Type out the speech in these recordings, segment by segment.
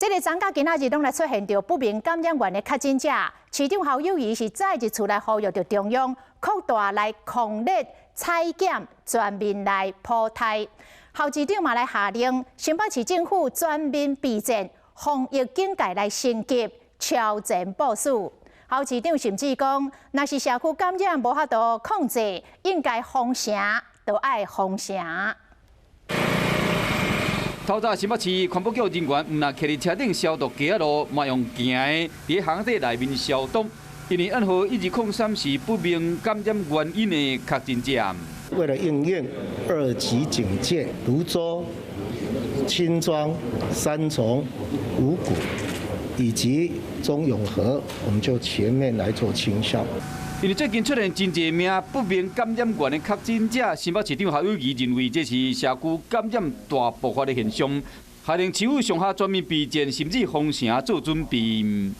這个昨佮今仔日攏來出現著不明感染源的確診者，市長侯友宜是再一次來呼籲著中央擴大來狂熱採檢，全面來普篩。侯市長嘛來下令新北市政府全面備戰，防疫警戒來升級，超前部署。侯市長甚至講，若是社區感染無法度控制，應該封城，就愛封城。透早新北市環保局人員毋但徛佇車頂消毒街仔路，嘛用行的佇巷仔內面消毒。因為案號1203是不明感染原因的確診者。為了應應二級警戒，蘆洲、新莊、三重、五股以及中永和，我們就全面來做清消。因為最近出現真濟名不明感染源的確診者，新北市長侯友宜認為這是社區感染大爆發的現象，下令市府上下全面備戰，甚至封城做準備。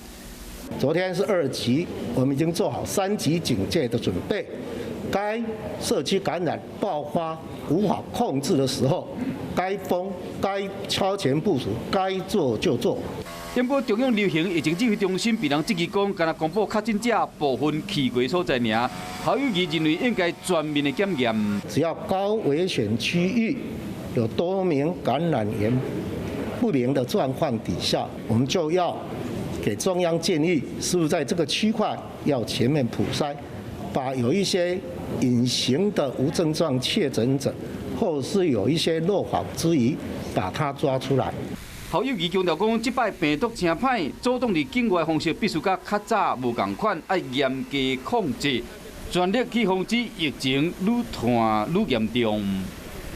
昨天是二級，我們已經做好三級警戒的準備。該社區感染爆發無法控制的時候，該封、該超前部署、該做就做。不過中央流行疫情指揮中心被人質疑講，干焦公布確診者部分去過所在爾。侯友宜認為應該全面的檢驗。只要高危險區域有多名感染源不明的狀況底下，我們就要給中央建議，是不是在這個區塊要全面普篩，把有一些隱形的無症狀確診者，或是有一些漏訪之虞，把它抓出來。侯友宜強調講，這擺病毒誠歹，阻擋佇境外方式必須佮較早無仝款，愛嚴格控制，全力去防止疫情愈傳愈嚴重。